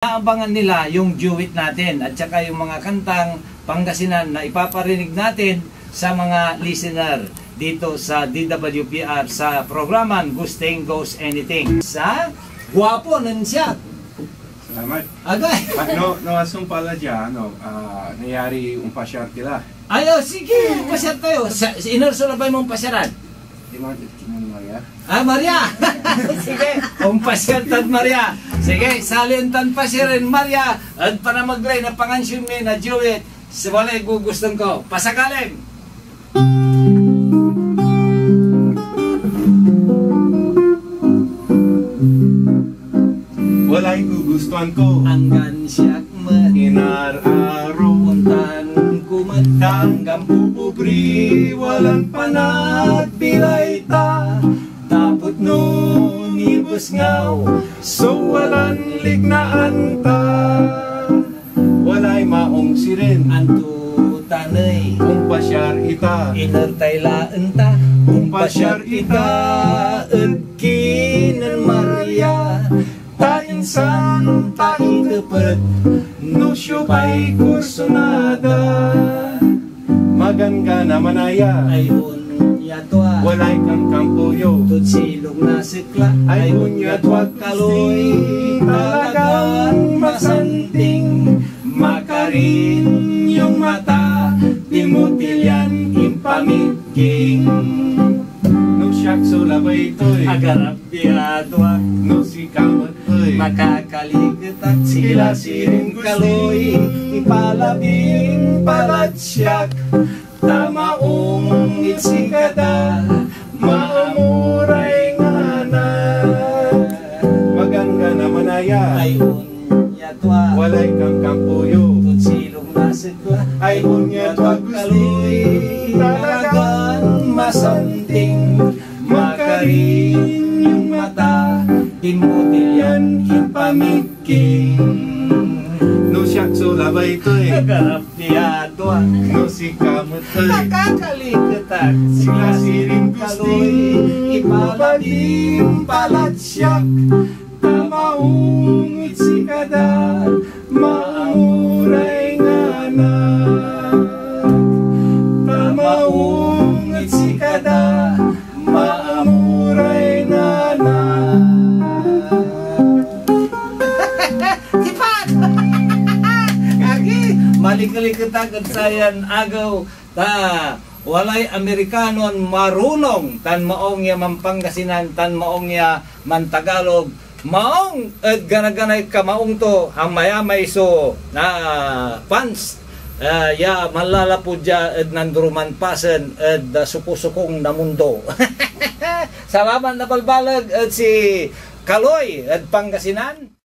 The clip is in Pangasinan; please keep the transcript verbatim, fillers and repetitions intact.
Naabangan nila yung duet natin at saka yung mga kantang Pangasinan na ipaparinig natin sa mga listener dito sa D W P R sa programan Gusting Goes Anything. Sa guapo nen siak. Salamat. Agay. Ah, no, no, asumpal la dia, ano, ah, nayari ompasyar kila. Ayo, sige, ompasyar tayo. Sa, sa iner so labay mo ompasyaran? Di ba, Maria? Ah, Maria! Sige, ompasyar tad Maria. Sige, salian tan pasyaren Maria, ed panamegley na pangansion mi na duet, sa walay guguston ko. Pasakalem! Walay gugustuhan ko. Anggan siak met. Inararo. Ontan ko met. Anggan popobri, walan panagbilay ta. Dapot no nibesngaw so walan liknaan ta. Walay maong sirin. Anto tan ey? Ompasyar ita. Iner tay laen ta. Ompasyar ita ed kinen Maria. Ta insan ta itepet no siopay kursunada. Maganggana manaya. Ay on ya tua. Walay kankampo yo. Tod silong na sekla. Ay on ya tua, kaloy, talagan masanting. Makarin yung mata, timutil yan impamiking. No siak so labay toy. Agarap ya tua. No sika met ey. Makakaliket ak, sikla sirin kaloy, ipalabing palad siak. Ta maong ed sikata, maamo ray nganak. Maganggana manaya. Ay on ya tua. Walay kankampo yo. Tod silong na sekla. Ay on ya tua, Gusti. Talagan masanting. Makarin yung mata. Tinmutil yan impamiking. No siak so labay toy. Garap ya tua. No sika met ey. Nakakaliket ak. Sikla sirin, Gusti. Kaloy, ipalabing palad siak. Ta maong ed sikata, maamo ray nganak. Ta maong ed sikata, maamo ray nganak. Sipat! Kaki, malikeliket ak ed sayan agew, ta walay Amerikanon marunong tan maong ya manPangasinan tan maong ya manTagalog. Maong ed ganaganay kamaong to, amayamay so, ah, fans, ah, ya manlalapud dia ed nandoroman pasen ed, ah, sukusukong na mundo. Salamat na balbaleg ed si Kaloy ed Pangasinan.